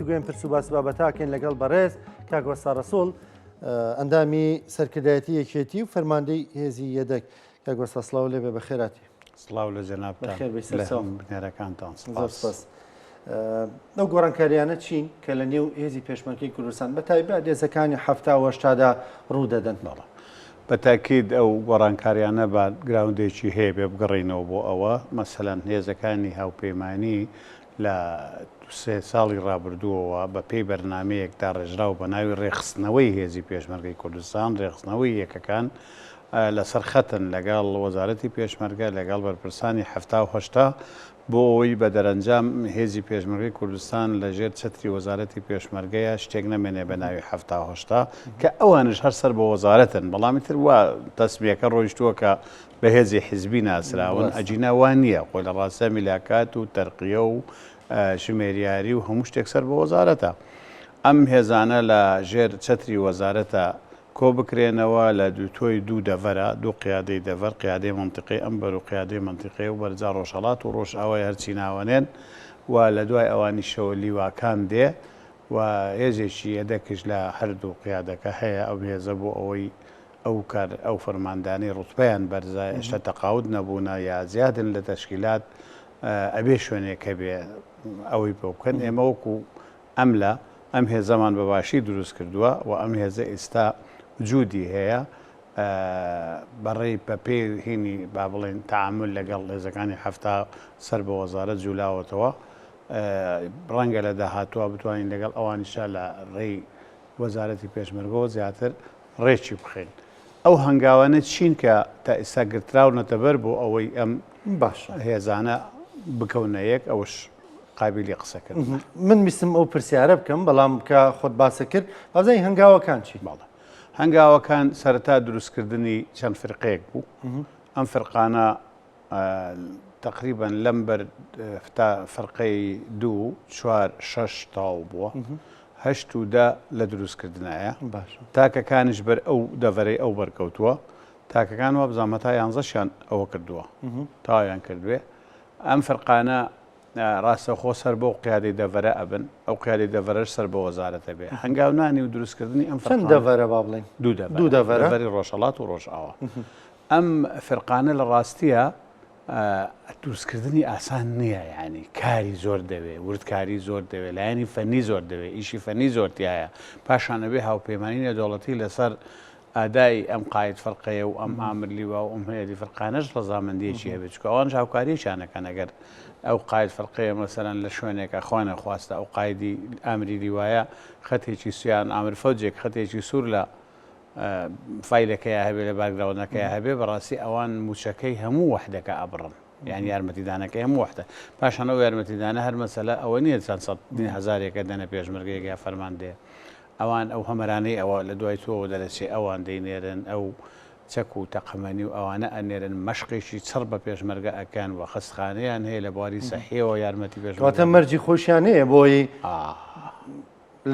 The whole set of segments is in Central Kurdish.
گفتوگۆی ئەم پرس و باس و بابەتاکەین لەگەڵ بەڕێز کاک وەستا ڕەسوڵ ئەندامی سەرکردایەتی یەکێتی و فەرماندەی هێزی یەدەک. کاک وەستا سڵاو لێبێ بەخێراتی. سڵاو لە جەنابتان بەخێر بێی لە سەرچاو. هەموو بینەرەکانتان زۆر سپاس. سپاس. ئەو گۆڕانکاریانە چین کە لە نێو هێزی پێشمەرگەی کوردستان بە تایبەت هێزەکانی 70 و هەشتادا ڕوو دەدەن؟ بەڵێ بە تاکید ئەو گۆڕانکاریانە باکگراوندێکی هەیە بێ بگەڕێینەوە بۆ ئەوە مەسەلەن هێزەکانی هاوپەیمانی لە سێ ساڵی ڕابردووەوە بە پێی بەرنامەیەک داڕێژراو بە ناوی ڕێکخستنەوەی هێزی پێشمەرگەی کوردستان، ڕێکخستنەوەی یەکەکان لەسەر خەتن لەگەڵ وەزارەتی پێشمەرگە، لەگەڵ بەرپرسانی 70 و 80 بۆ ئەوەی بە دەرەنجام هێزی پێشمەرگەی کوردستان لە ژێر چەتری وەزارەتی پێشمەرگەیە شتێک نەمێنێ بە ناوی 70 و 80 کە ئەوانش هەر سەر بە وەزارەتن، بەڵام ئیتر وا تەسمیەکە ڕۆیشتووە کە بە هێزی حیزبی ناسراون، ئەگینا وا نییە، خۆی لە ڕاستیا میلاکات و تەرقیە و ژمێریاری و هەموو شتێک سەر بە وەزارەتە. ئەم هێزانە لە ژێر چەتری وەزارەتە کۆ بکرێنەوە لە دووتۆی دوو دەڤەرە، دوو قیادەی دەڤەر، قیادەی مەنتیقەی ئەم بەر و قیادەی مەنتیقەی ئەو بەر، جا ڕۆژهەڵات و ڕۆژئاوای هەرچی ناوەنێن و لە دوای ئەوانیشەوە لیواکان دێ و هێزێکی یەدەکیش لە هەردوو قیادەکە هەیە، ئەو هێزە بۆ ئەوەی ئەو کار ئەو فەرماندانەی ڕوتبەیان بەرزە ئێشتا تەقاود نەبوونە یا زیادن لە تەشکیلات ئەبێ شوێنێک هەبێ ئەوەی پێ بکەن ئێمە وەکو ئەملا ئەم هێزەمان بە باشی دروست کردووە و ئەم هێزە ئێستا وجودی هەیە بەڕێی بە پێی هینی با بڵێن تەعامول لەگەڵ هێزەکانی 70 سەر بە وەزارەت جولاوەتەوە ڕەنگە لە داهاتووە بتوانین لەگەڵ ئەوانیشا لە ڕێی وەزارەتی پێشمەرگەوە زیاتر ڕێکی بخەین. ئەو هەنگاوانە چین کە تا ئێستا گرتراونەتە بەر بۆ ئەوەی ئەم باشە. هێزانە بکەونە یەک، ئەوەش قابیلی قسەکردنە. من ویستم ئەو پرسیارە بکەم، بەڵام کە خۆت باست کرد، با بزانین هەنگاوەکان چین؟ بەڵێ. هەنگاوەکان سەرەتا دروستکردنی چەند فرقەیەک بوو. ئەم فرقانە تەقریبەن لەم بەر تا فرقەی دوو چوار شەش تەواو بووە هەشت و دە لە دروستکردنایە تاکەکانیش بەر ئەو دەڤەرەی ئەو بەرکەوتووە تاکەکان وا بزانم هەتا یانزەشیان ئەوە کردووە تەواویان کردوێ ئەم فرقانە ڕاستەخۆ سەر بەو قیادەی دەڤەرە ئەبن ئەو قیادەی دەڤەرەش سەر بە وەزارەتە بێ هەنگاونانی و دروستکردنی ئەم چەند دەڤەرە با بڵێین دوو دەڤەرە دوو دەڤەرە دەڤەری ڕۆژهەڵات و ڕۆژئاوا ئەم فرقانە لە ڕاستیا دروستکردنی ئاسان نییە یانی کاری زۆر دەوێ وردکاری زۆر دەوێ لایەنی فەنی زۆر دەوێ ئیشی فەنی زۆر تایە پاشان ئەبێ هاوپەیمانی نێودەوڵەتی لەسەر ئادای ئەم قاید فرقەیە و ئەم ئامر لیوا و ئەم هەیەتی فرقانەش ڕەزامەندیەکی هەبێت چونکە ئەوانش هاوکاریەکیان ئەکەن ئەگەر ئەو قاید فرقەیە مەسەلەن لە شوێنێکە خوانە خواستە ئەو قایدی ئامری لیوایە خەتێکی سویان ئامر فەوجێک خەتێکی سوور لە فایلەکەیا هەبێ لە باکگراوندەکەیا هەبێ بەڕاستی ئەوان موچەکەی هەموو وەحدەکە ئەبڕن یان یارمەتیدانەکەی هەموو وەحدە پاشان ئەو یارمەتیدانە هەر مەسەلە ئەوە نییە چەند سەد هەزارێکە دەنە پێشمەرگەیەک یا فەرماندەیە ئەوان ئەو هەمەرانەی ئەوە لە دوای تۆوە دەرەچێ ئەوان دەینێرن ئەو چەک و تەقەمەنی و ئەوانە ئەنێرن مەشقێکی چڕ بە پێشمەرگە ئەکەن و خەستخانەیان هەیە لە بواری سەحیەوە یارمەتی پێشمەرگە کەواتە مەرجی خۆشیان هەیە بۆی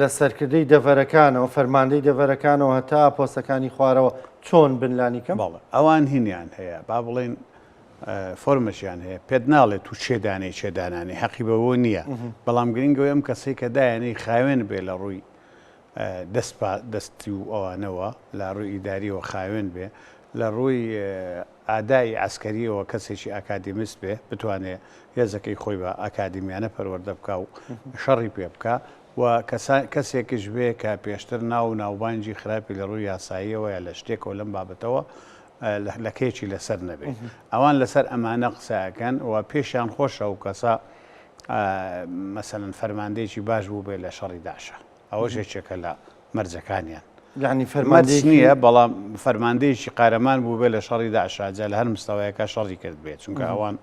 لە سەرکردەی دەڤەرەکانەوە، فەرماندەی دەڤەرەکانەوە هەتا پۆستەکانی خوارەوە چۆن بن لانیکەم؟ بەڵێ ئەوان هینیان هەیە با بڵێین فۆرمەشیان هەیە پێت ناڵێ تو چێ دانێی چێ دانانێی حەقی بەوە نییە بەڵام گرنگ ئەوەیە ئەم کەسەی کە دایەنێی خاوێن بێ لە ڕووی دەست پا دەستی و ئەوانەوە لە ڕووی ئیداریەوە خاوێن بێ لە ڕووی ئادای عەسکەریەوە کەسێکی ئاکادیمست بێ بتوانێ هێزەکەی خۆی بە ئاکادیمیانە پەروەردە بکا و شەڕی پێ بکا و کەسێکیش بێ کە پێشتر ناو و ناوبانگی خراپی لە ڕووی یاساییەوە یا لە شتێکەوە لەم بابەتەوە لەکەیەکی لەسەر نەبێ. ئەوان لەسەر ئەمانە قسە ئەکەن و پێشیان خۆشە ئەو کەسە مەسەلەن فەرماندەیەکی باش بووبێ لە شەڕی داعشا. ئەوەش یەکێکە لە مەرجەکانیان. یانی مەرج فەرماندەیەکی نییە بەڵام فەرماندەیەکی قارەمان بووبێ لە شەڕی داعشا جا لە هەر مستەوایەکا شەڕی کردبێ چونکە ئەوان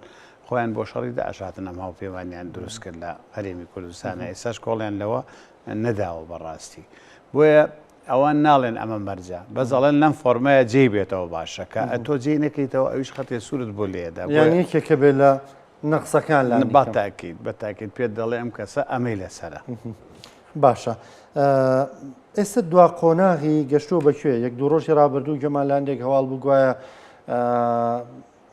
خۆیان بۆ شەڕی داعش هاتن ئەم هاوپەیمانیان دروست کرد لە هەرێمی کوردستانە ئێستاش کۆڵیان لەوە نەداوە بەڕاستی بۆیە ئەوان ناڵێن ئەمە مەرجە بەس ئەڵێن لەم فۆرمەیە جێی بێتەوە باشە کە ئەتۆ جێی نەکەیتەوە ئەویش خەتێ سوورت بۆ لێدا یان یەکێکە بێ لە نەقسەکان لانی با تاکید بە تاکید پێت دەڵێ ئەم کەسە ئەمەی لەسەرە. باشە ئێستا دوا قۆناغی گەشتووە بە کوێ یەک دوو ڕۆژی ڕابردوو گوێمان لە هەندێک هەواڵ بوو گوایە.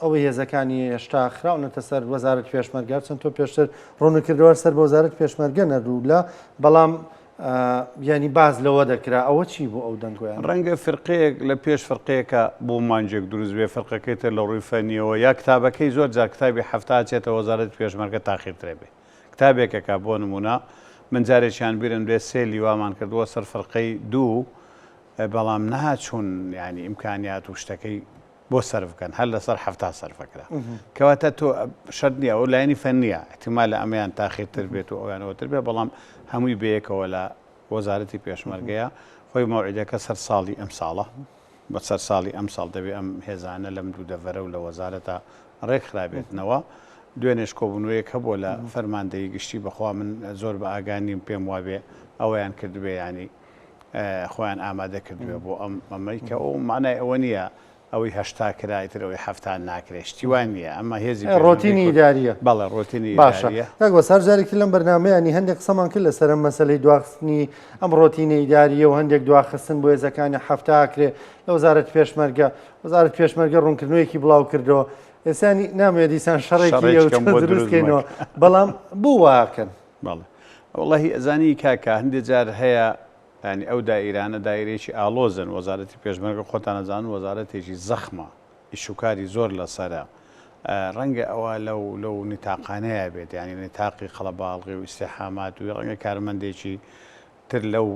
ئەوەی هێزەکانی هێشتا خراونەتە سەر وەزارەت پێشمەرگە، هەرچەند تۆ پێشتر ڕوونکردەوە سەر بە وەزارەت پێشمەرگە نەروو لە، بەڵام یانی باس لەوە دەکرا، ئەوە چی بوو ئەو دەنگۆیانە؟ ڕەنگە فرقەیەک لە پێش فرقەیەکا بۆ مانگێک دروست بێ، فرقەکەی تر لە ڕووی فەنییەوە یا کتابەکەی زۆر جار کتابی 70 ئەچێتە وەزارەتی پێشمەرگە تاخیرترە بێ. کتابێکەکە بۆ نموونە من جارێکیان بیرم دێ سێ لیوامان کردووە سەر فرقەی دوو بەڵام ناچوون یانی ئیمکانیات و شتەکەی بۆ سەرف بکەن هەر لەسەر 70 سەرفەکرا کەواتە تۆ شەرت نییە ئەو لایەنی فەنیە احتیمالە ئەمەیان تاخیرتر بێت و ئەویانەوەتر بێ بەڵام هەمووی بەیەکەوە لە وەزارەتی پێشمەرگەیە خۆی مەوعیدەکە سەر ساڵی ئەم ساڵە بە سەر ساڵی ئەم ساڵ دەبێ ئەم هێزانە لەم دوو دەڤەرە و لە وەزارەتە ڕێکخرابێتنەوە دوێنێش کۆبوونەوەیەک هەبووە لە فەرماندەیی گشتی بەخوا من زۆر بە ئاگا نیم پێم وابێ ئەوەیان کردبێ ینی خۆیان ئامادە کردبێ بۆ ئەم ئەمەی کە ئەو مانای ئەوە نییە ئەوەی 80 کرا ئیتر ئەوەی 70 ناکرێ شتی وا نییە ئەمە هێزی ڕۆتینی ئیداریە بەڵێ ڕۆتینی باشە کاک وەسار جارێکی لەم بەرنامەیانی هەندێک قسەمان کرد لەسەر ئەم مەسەلەی دواخستنی ئەم ڕۆتینە ئیداریە و هەندێک دواخستن بۆ هێزەکانی 70 کرێ لە وەزارەت پێشمەرگە وەزارەت پێشمەرگە ڕوونکردنەوەیەکی بڵاو کردەوە ئێسانی نامەوێت دیسان شەڕێکی دروستکەینەوە بەڵام بۆ واکەن بەڵێ وەڵاهی ئەزانی کاکە هەندێ جار هەیە یانی ئەو دائیرانە دائیرەیەکی ئاڵۆزن وەزارەتی پێشمەرگە خۆتان ئەزانن وەزارەتێکی زەخمە ئیشوکاری زۆر لەسەرە ڕەنگە ئەوە لەو لەو نیتاقانەیە بێت یانی نیتاقی قەڵەباڵغی و ئیستیحامات و ڕەنگە کارمەندێکی تر لەو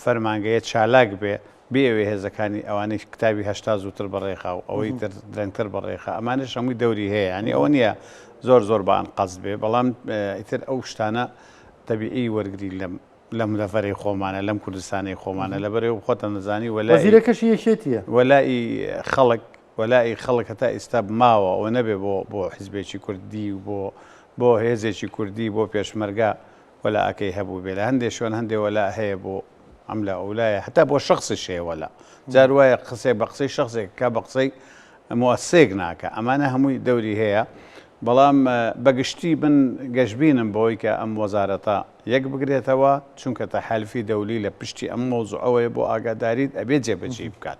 فەرمانگەیە چالاک بێ بیەوێ هێزەکانی ئەوانەی کتابی 80 زووتر بەڕێخا و ئەوەی تر درەنگتر بەڕێخا ئەمانەش هەمووی دەوری هەیە ینی ئەوە نییە زۆر زۆر بە ئەنقەست بێ بەڵام ئیتر ئەو شتانە تەبیعی وەرگری لەم لەم دەڤەرەی خۆمانە لەم کوردستانەی خۆمانە لەبەرەوە خۆتان دەزانی وەلائی وەزیرەکەشی یەکێتیە وەلائی خەڵک وەلائی خەڵک هەتا ئیستا ماوە ئەوە نەبێ بۆ بۆ حیزبێکی کوردی و بۆ بۆ هێزێکی کوردی بۆ پێشمەرگە وەلائەکەی هەبووبێ لە هەندێ شوێن هەندێ وەلاء هەیە بۆ ئەم لا ئەولایە هەتا بۆ شەخسیش هەیە وەلا جار وایە قسەی بە قسەی شەخسێک کا بە قسەی موسسەیەک ناکا ئەمانە هەمووی دەوری هەیە بەڵام بەگشتی من گەشبینم بەوەی کە ئەم وەزارەتە یەک بگرێتەوە چونکە تەحالفی دەولی لە پشتی ئەم مەوزوعەوەیە بۆ ئاگاداریت ئەبێ جێبەجێی بکات.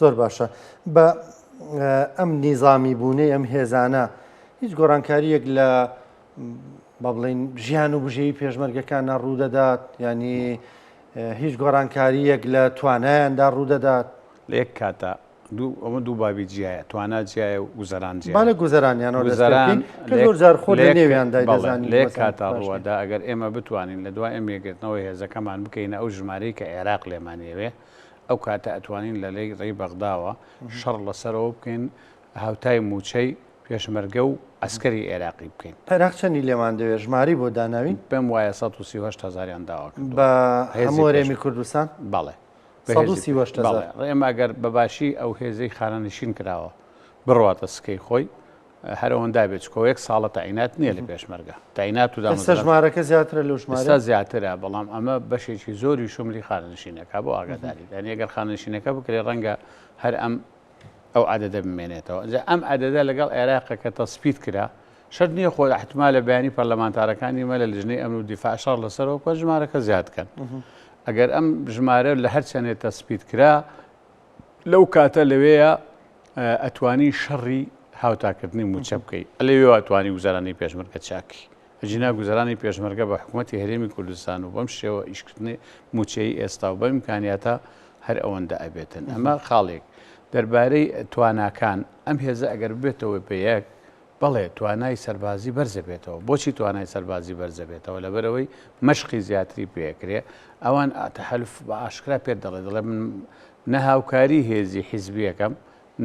زۆر باشە بە ئەم نیزامی بوونەی ئەم هێزانە هیچ گۆڕانکاریەک لە با بڵێین ژیان و بژێوی پێشمەرگەکانە ڕوودەدات ینی هیچ گۆڕانکارییەک لە توانایاندا ڕوودەدات؟ لە یەک کاتا دوو ئەمە دوو بابی جیایە توانا جیایە و گوزەران جیایە. با لە گوزەرانیانەوە دەست پێ بکەین کە زۆر جار خۆت لە نێویاندای دەزانی لە یەک کاتا ڕووەدا ئەگەر ئێمە بتوانین لە دوای ئەم یەکگرتنەوەی هێزەکەمان بکەینە ئەو ژمارەی کە عێراق لێمان ئەیەوێ ئەو کاتە ئەتوانین لە ڕێی بەغداوە شەڕ لەسەرەوە بکەین هاوتای مووچەی پێشمەرگە و عەسکەری عێراقی بکەین. عێراق چەندی لێمان دەوێت؟ ژمارەی بۆ داناوین؟ پێم وایە 138 هەزاریان داوا کردووە. بە هەموو هەرێمی کوردستان؟ بەڵێ. 138 هەزار. بەڵێ. ئێمە ئەگەر بە باشی ئەو هێزەی خانەنشین کراوە بڕواتە سکەی خۆی هەر ئەوەندا بێت چکۆ یەک ساڵە تەعینات نییە لە پێشمەرگە تەعینات و ئێستا ژمارەکە زیاترە لەو ژمارە؟ ئێستا زیاترە بەڵام ئەمە بەشێکی زۆری شملی خانەنشینەکە بۆ ئاگاداری یانی ئەگەر خانەنشینەکە بکرێ ڕەنگە هەر ئەم ئەو عەدەدە بمێنێتەوە. ئینجا ئەم عەدەدە لەگەڵ عێراق کە تەسبیت کرا، شەرت نییە خۆ ئیحتمالە بەیانی پەرلەمانتارەکانی مە لە لجنەی ئەمن و دیفاع شەڕ لەسەرەوە بکەن ژمارەکە زیاد کەن. ئەگەر ئەم ژمارە لە هەر چەندێ تەسبیت کرا، لەو کاتە لەوێیە ئەتوانی شەڕی هاوتاکردنی مووچە بکەی، لەوێوە ئەتوانی گوزەرانی پێشمەرگە چاک کەی. ئەگینا گوزەرانی پێشمەرگە بە حکومەتی هەرێمی کوردستان و بەم شێوە ئیشکردنی مووچەیی ئێستا و بەم ئیمکانیاتە هەر ئەوەندە ئەبێتن. ئەمە خاڵێک. دەربارەی تواناکان، ئەم هێزە ئەگەر ببێتەوە بە یەک، بەڵێ توانای سەربازی بەرزەبێتەوە. بۆچی توانای سەربازی بەرزەبێتەوە؟ لەبەرئەوەی مەشقی زیاتری پێ ئەکرێ. ئەوان تەحالوف بە ئاشکرا پێت دەڵێ، دەڵێ من نە هاوکاری هێزی حیزبی ئەکەم،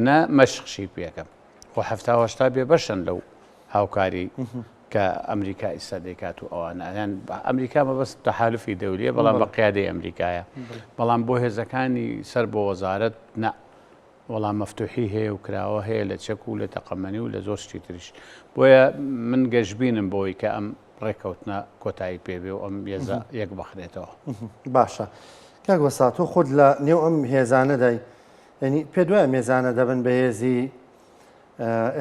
نە مەشقشی پێ ئەکەم. خۆ 70 و 80 بێبەشن لەو هاوکاری کە ئەمریکا ئیستا دەیکات و ئەوانە یان ئەمریکا مەبەست تەحالفی دەولیە بەڵام بە قیادەی ئەمریکایە بەڵام بۆ هێزەکانی سەر بۆ وەزارەت نا وەڵام مەفتوحی هەیە و کراوە هەیە لە چەک و لە تەقەمەنی و لە زۆر شتی تریش بۆیە من گەشببینم بۆی کە ئەم ڕێککەوتنە کۆتایی پێبێ و ئەم هێزە یەک بخرێتەوە باشە کاک وەستا تۆ خۆت لە نێو ئەم هێزانەدای ینی پێ دوای ئەم هێزانە دەبن بە هێزی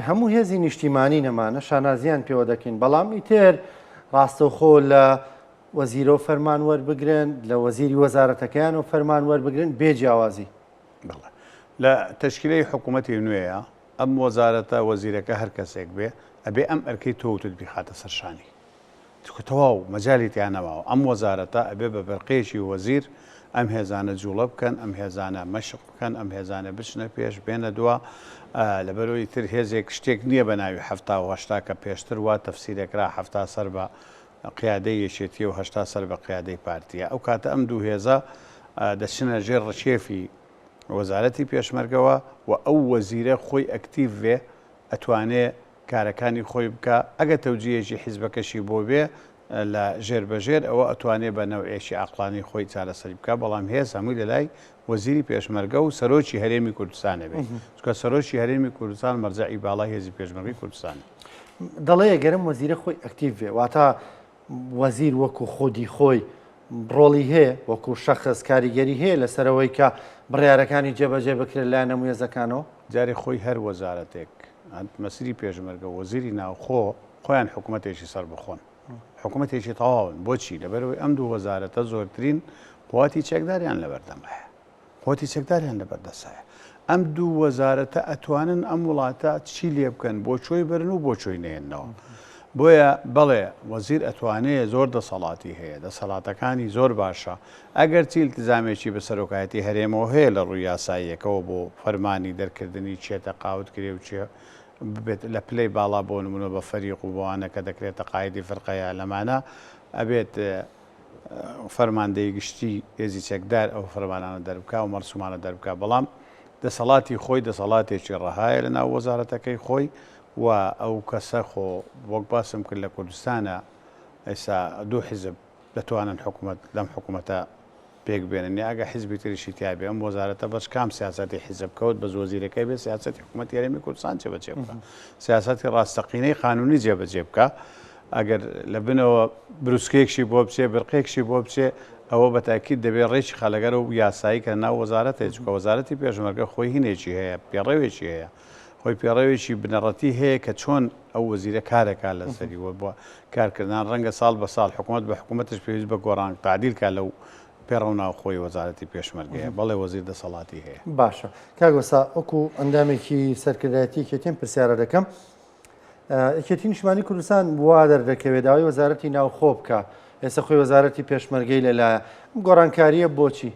هەموو هێزی نیشتیمانی نەمانە شانازیان پێوە دەکەین بەڵام ئیتر ڕاستەوخۆ لە وەزیرەوە فەرمان وەربگرن لە وەزیری وەزارەتەکەیان و فەرمان وەربگرن بێ جیاوازی. بەڵێ لە تەشکیلەی حکوومەتی نوێیە. ئەم وەزارەتە وەزیرەکە هەر کەسێک بێ ئەبێ ئەم ئەرکەی تۆ وتت بیخاتە سەر شانی. چونکە تەواو مەجالی تیا نەماوە. ئەم وەزارەتە ئەبێ بە بەرقەیەکی وەزیر ئەم هێزانە جوڵە بکەن، ئەم هێزانە مەشق بکەن، ئەم هێزانە بچنە پێش، بێنە دوا. لەبەرئەوەی تر هێزێک شتێک نییە بە ناوی 70 و 80 کە پێشتر وا تەفسیرەکرا 70 سەر بە قیادەی یەکێتیە و 80 سەر بە قیادەی پارتیە. ئەو کاتە ئەم دوو هێزە دەچنە ژێر ڕکێفی وەزارەتی پێشمەرگەوە و ئەو وەزیرە خۆی ئەکتیڤ بێ ئەتوانێ کارەکانی خۆی بکا، ئەگەر تەوجیهێکی حیزبەکەشی بۆ بێ لە ژێر بە ژێر ئەوە ئەتوانێ بە نەوعێکی عەقڵانی خۆی چارەسەری بکا، بەڵام هێز هەمووی لە لای وەزیری پێشمەرگە و سەرۆکی هەرێمی کوردستان ئەبێ، چونکە سەرۆکی هەرێمی کوردستان مەرجەعی باڵای هێزی پێشمەرگەی کوردستانە. دەڵێ گەر ئەم وەزیرە خۆی ئەکتیڤ بێ، واتە وەزیر وەکو خودی خۆی ڕۆڵی هەیە، وەکو شەخس کاریگەری هەیە لەسەر ئەوەی کە بڕیارەکانی جێبەجێ بکرێت لایەن هەموو هێزەکانەوە؟ جارێ خۆی هەر وەزارەتێک، مەسری پێشمەرگە و وەزیری ناوخۆ خۆیان حکومەتێکی سەربەخۆن، حکومەتێکی تەواون، بۆچی؟ لەبەرئەوەی ئەم دوو وەزارەتە زۆرترین قوتی چەکداریان لەبەردەم هەیە. قوتی چەکداریان لەبەر دەستایە. ئەم دوو وەزارەتە ئەتوانن ئەم وڵاتە چی لێ بکەن، بۆ کوێی بەرن و بۆ کوێی نەهێننەوە. بۆیە بەڵێ وەزیر ئەتوانێ زۆر دەسەڵاتی هەیە، دەسەڵاتەکانی زۆر باشە، ئەگەرچی ئیلتزامێکی بە سەرۆکایەتی هەرێمەوە هەیە لە ڕووی یاساییەکەوە بۆ فەرمانی دەرکردنی کێ تەقاوت کرێ و کێ ببێت لە پلەی باڵا بۆ نمونە بە فەریق و بەوانە کە دەکرێتە قایدی فرقە یا لەمانە ئەبێت فەرماندەی گشتی هێزی چەکدار ئەو فەرمانانە دەربکا و مەرسومانە دەربکا، بەڵام دەسەڵاتی خۆی دەسەڵاتێکی ڕەهایە لە ناو وەزارەتەکەی خۆی و ئەو کەسە خۆ وەک باسم کرد لە کوردستانە ئێستا دوو حیزب دەتوانن حکومەت لەم حکومەتە پێک بێنن یا ئەگە حیزبی تریشی تیا بێ ئەم وەزارەتە بەس کام سیاسەتی حیزب کەوت بەس وەزیرەکەی بێ سیاسەتی حکومەتی هەرێمی کوردستان جێبەجێ بکا سیاسەتی ڕاستەقینەی قانونی جێبەجێ بکا ئەگەر لە بنەوە بروسکەیەکشی بۆ بچێ، برقێکشی بۆ بچێ، ئەوە بە تاکید دەبێ ڕێکی خەلەگەر و یاسایی کە ناو وەزارەت هەیە، چونکە وەزارەتی پێشمەرگە خۆی هینێکی هەیە، پێڕەوێکی هەیە، خۆی پێڕەوێکی بنەڕەتی هەیە کە چۆن ئەو وەزیرە کارەکا لەسەری و بۆ کارکردان ڕەنگە ساڵ بە ساڵ حکوومەت بە حکوومەتش پێویست بە گۆڕان تەعدیل کا لەو پێڕەو ناوخۆی وەزارەتی پێشمەرگەیە. بەڵێ وەزیر دەسەڵاتی هەیە. باشە کاک وەستا وەکوو ئەندامێکی سەرکردایەتی یەکێتی ئەم پرسیارە دەکەم، یەکێتی نیشتمانی کوردستان وا دەردەکەوێت داوای وەزارەتی ناوخۆ بکە ئێستا خۆی وەزارەتی پێشمەرگەی لەلایە ئەم گۆڕانکارییە بۆچی؟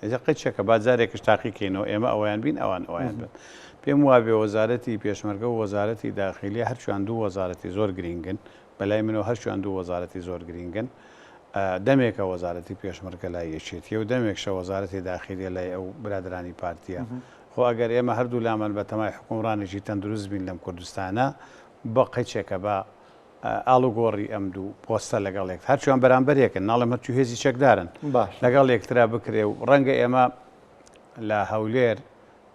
ئێستا قەیچێکە با جارێکش تاقیکەینەوە ئێمە ئەویان بین ئەوان ئەویان بن پێم وابێ وەزارەتی پێشمەرگە و وەزارەتی داخیلیە هەرچوان دوو وەزارەتی زۆر گرینگن بەلای منەوە هەرچوان دوو وەزارەتی زۆر گرینگن دەمێکە وەزارەتی پێشمەرگە لای یەکێتیە و دەمێکشە وەزارەتی داخیلیە لای ئەو برادرانی پارتیە خۆ ئەگەر ئێمە هەردوو لامان بە تەمای حوکمڕانێکی تەندروست بین لەم کوردستانە بە قەیچێکە بە ئاڵوگۆڕی ئەم دوو پۆستە لەگەڵ یەک هەرچوان بەرامبەر یەکن ناڵێم هەرچوو هێزی چەکدارن باش لەگەڵ یەکترا بکرێ و ڕەنگە ئێمە لە هەولێر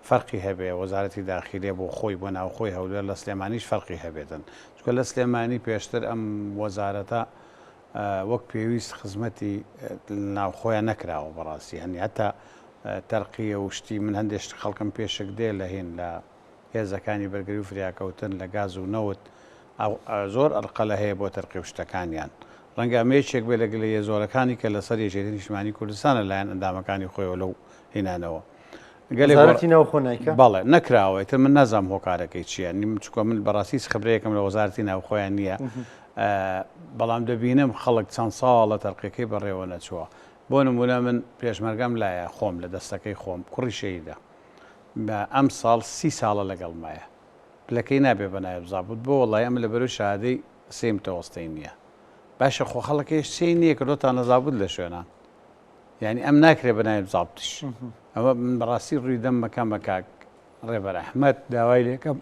فەرقی هەبێ وەزارەتی داخیلێ بۆ خۆی بۆ ناوخۆی هەولێر لە سلێمانیش فەرقی هەبێتن چونکە لە سلێمانی پێشتر ئەم وەزارەتە وەک پێویست خزمەتی ناوخۆیان نەکراوە بەڕاستی هەنی هەتا تەرقیە و شتی من هەندێک شت خەڵکم پێشک دێ لە هین لە هێزەکانی بەرگری و فریاکەوتن لە گاز و نەوت زۆر ئەرقەلە هەیە بۆ تەرقی و شتەکانیان ڕەنگە ئەمە یەکێک بێ لە گلەیە زۆرەکانی کە لەسەر یەکێتی نیشتمانی کوردستانە لایەن ئەندامەکانی خۆیەوە لەو هینانەوە. گەلێ وەزارەتی ناوخۆ نایکا؟ بەڵێ نەکراوە ئیتر من نازانم هۆکارەکەی چییە نیم چونکە من بەڕاستی هیچ خبرەیەکم لە وەزارەتی ناوخۆیان نییە بەڵام دەبینم خەڵک چەند ساڵە تەرقیەکەی بەڕێوە نەچووە بۆ نمونە من پێشمەرگەم لایە خۆم لە دەستەکەی خۆم کوڕی شەهیدە بە ئەم ساڵ سی ساڵە لەگەڵمایە پلەکەی نابێ بە نایب زابوت بۆ وەڵی ئەم لە بەرەو شادەی سێم تەوەستەی نییە باشە خۆ خەڵکێش سێی نییە کردۆتانە زابوت لە شوێنان یانی ئەم ناکرێ بە نایب زابتیش ئەوە من بەڕاستی ڕووی دەم مەکەم بە کاک ڕێبەر ئەحمەد داوای لێکەم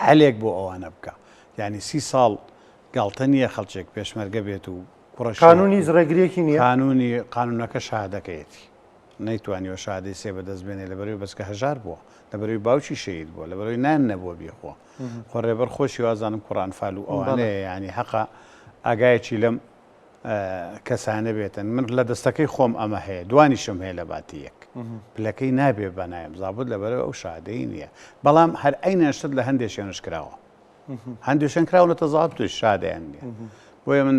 هەلێک بۆ ئەوانە بکە یعنی سی ساڵ گاڵتە نییە خەڵکێک پێشمەرگە بێت و کوڕە قانونی ڕێگریەکی نییە قانونی قانونەکە شادەکەیەتی نەیتوانیوە شادەی سێ بەدەست بێنێ لەبەرەوەی بەچکە هەژار بووە لەبەرەوەی باوکی شەهید بووە لەبەرەوەی نان نەبووە بیخوا خۆ ڕێبەر خۆشی وازانم کوڕ ئەنفال و ئەوانەیە یعنی حەقە ئاگایەکی لەم کەسانە بێتن من لە دەستەکەی خۆم ئەمە هەیە دوانیشم هەیە لە باتی یەک پلەکەی نابێ بە نایم زابوت لەبەرەوە ئەو شادەی نییە بەڵام هەر ئەینەن شت لە هەندێک شوێنش کراوە هەندێک شوێن کراونەتە زابتش شادەیان نییە بۆیە من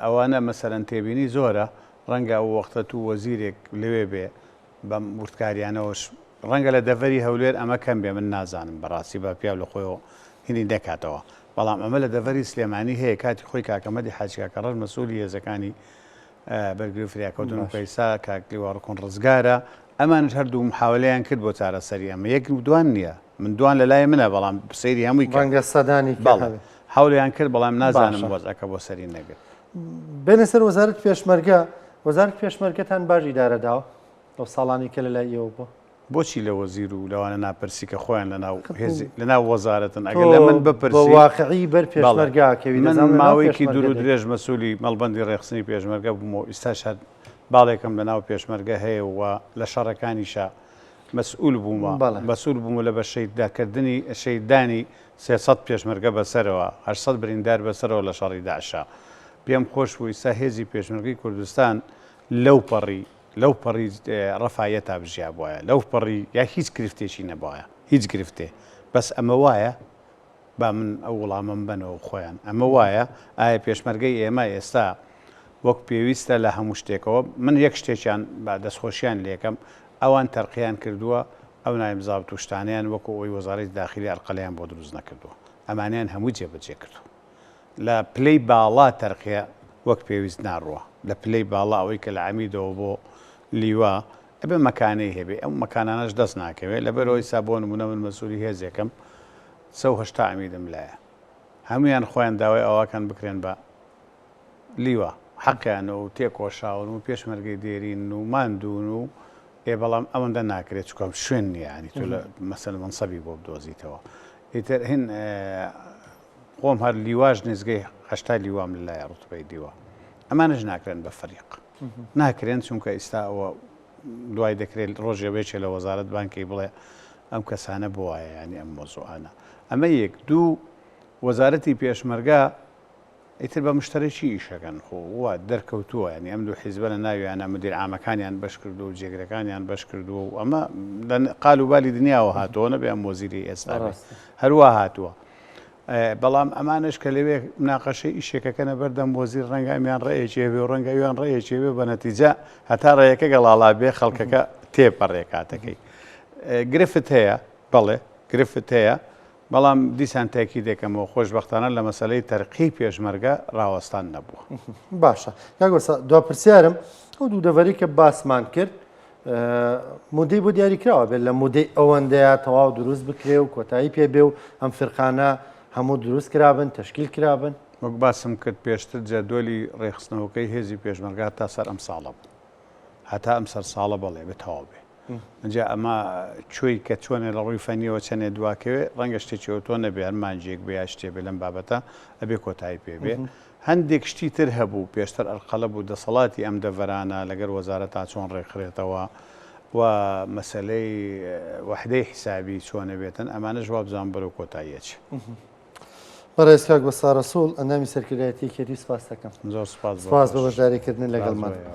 ئەوانە مەسەرەن تێبینی زۆرە ڕەنگە ئەو وەختە تو وەزیرێک لەوێ بێ بەم وردکاریانەوەش. ڕەنگە لە دەڤەری هەولێر ئەمە کەم بێ من نازانم بەڕاستی با پیاو لە خۆیەوە هینی نەکاتەوە بەڵام ئەمە لە دەڤەری سلێمانی هەیە کاتی خۆی کاکە مەدی حاجی کاکە ڕەش مەسئولی هێزەکانی بەرگری و فریاکەوتن و کەیسا کاک لیوا ڕکن ڕزگارە ئەمانش هەردوو محاولەیان کرد بۆ چارەسەری ئەمە یەک و دوان نییە من دوان لە لای منە بەڵام سەیری هەمووی کە ڕەنگە سەدانی کە بەڵێ هەبێ. حەولیان کرد بەڵام نازانم باشە. وەزعەکە بۆ سەری نەگرت. بێنە سەر وەزارەتی پێشمەرگە، وەزارەتی پێشمەرگەتان باش ئیدارە داوە لەو ساڵانەی کە لە لای ئێوە بووە؟ بۆچی لە وەزیر و لەوانە ناپرسی کە خۆیان لە ناو خ- هێزی لە ناو وەزارەتن تۆ ئەگەر لە من بە بپرسی واقعی بەر بەڵێ پێشمەرگە ئەکەوی من دەزانم لە ناو ماوەیەکی دوور پێشمەرگە و دەی. درێژ مەسوولی مەڵبەندی ڕێکخستنی پێشمەرگە بووم و ئیستاش هەر باڵێکم لە ناو پێشمەرگە هەیە و لە شەڕەکانیشا مەسئول بوومە بەڵێ. مەسئول بوومە لە بە شەهیدکردنی شەهیددانی 300 پێشمەرگە بەسەرەوە 800 بریندار بەسەرەوە لە شەڕی داعشا پێم خۆش بوو ئیستا هێزی پێشمەرگەی کوردستان لەو پەڕی لەو پەڕی ڕەفایەتا بژیابوایە لەو پەڕی یا هیچ گرفتێکی نەبوایە هیچ گرفتێ بەس ئەمە وایە با من ئەو وڵامەم بەنەوە خۆیان ئەمە وایە ئایا پێشمەرگەی ئێمە ئێستا وەک پێویستە لە هەموو شتێکەوە من یەک شتێکیان بە دەستخۆشیان لێکەم ئەوان تەرقیان کردووە ئەو نایم زابت و شتانیان وەکو ئەوی وەزارەتی داخلی ئەرقەلیان بۆ دروست نەکردووە ئەمانیان هەموو جێبەجێ کردووە لە پلەی باڵا تەرقیە وەک پێویست ناڕوا لە پلەی باڵا ئەوەی کە لە عەمیدەوە بۆ لیوا ئەبێ مەکانەی هەبێ ئەو مەکانانەش دەست ناکەوێ لەبەرئەوەی سا بۆ نمونە من مەسئولی هێزێکم 180 عەمیدم لایە هەمویان خۆیان داوای ئەوەکەن بکرێن بە لیوا حەقیانە و تێکۆشاون و پێشمەرگەی دێرین و ماندوون و ئێ بەڵام ئەوەندە ناکرێت چونکە شوێن نییە ینی تۆ لە مەسەل مەنسەبی بۆ بدۆزیتەوە ئیتر هین خۆم هەر لیواش نزگەی 80 لیوام لەلایە ڕوتبەی لیوا ئەمانەش ناکرێن بە فەریق ناکرێن چونکە ئیستا ئەوە دوای دەکرێت ڕۆژێ بێچێ لە وەزارەت بانکی بڵێ ئەم کەسانە بۆ وایە ینی ئەم مۆزوعانە ئەمە یەک دوو وەزارەتی پێشمەرگە ئیتر بە مشتەرەکی ئیشەکەن خۆ وا دەرکەوتووە یانی ئەم دوو حیزبە لە ناویانە مدیر عامەکانیان بەش کردووە و جێگرەکانیان بەش کردووە و ئەمە لە قال و بالی دنیاوە هاتووە نەبێ ئەم وەزیری ئێستا بێ ڕاستە. هەروا هاتووە بەڵام ئەمانەش کە لەوێ مناقەشەی ئیشێکەکەنە بەردەم وەزیر ڕەنگە ئەمیان ڕێیەکی هەبێ و ڕەنگە ئەویان ڕێیەکی هەبێ بە نەتیجە هەتا ڕێیەکە گەڵاڵا بێ خەڵکەکە تێپەڕێ کاتەکەی گرفت هەیە بەڵێ گرفت هەیە بەڵام دیسان تاکید دەکەمەوە خۆشبەختانە لە مەسەلەی تەرقیی پێشمەرگە ڕاوەستان نەبووە. باشە کاک وەستا دوا پرسیارم ئەو دوو دەڤەری کە باسمان کرد مودەی بۆ دیاری کراوە بێت لە مودەی ئەوەندەیە تەواو دروست بکرێ و کۆتایی پێ بێ و ئەم فرقانە هەموو دروست کرابن تەشکیل کرابن؟ وەک باسم کرد پێشتر جەدوەلی ڕێکخستنەوەکەی هێزی پێشمەرگە هەتا سەر ئەم ساڵە بوو هەتا ئەم سەر ساڵە بەڵێ بێ تەواو بێ. ئینجا ئەمە چۆی کە چۆنێ لە ڕووی فەنیەوە چەنێ دواکەوێ ڕەنگە شتێکی ئەوتۆ نەبێ هەر مانگێک بێ یا شتێ بێ لەم بابەتە ئەبێ کۆتایی پێ بێ هەندێک شتی تر هەبوو پێشتر ئەرقەلە بوو دەسەڵاتی ئەم دەڤەرانە لەگەر وەزارەتا چۆن ڕێکخرێتەوە و مەسەلەی وەحدەی حیسابی چۆنە بێتن ئەمانەش وابزانم بەرەو کۆتایی ئەچێ. بەڕێز کاک وەستا ڕەسوڵ ئەندامی سەرکردایەتی یەکێتی سپاست دەکەم. زۆر سپاس بۆ سپاس بۆ تۆش. بەشداریکردنت سپاس بۆ لەگەڵمان. ئێوە.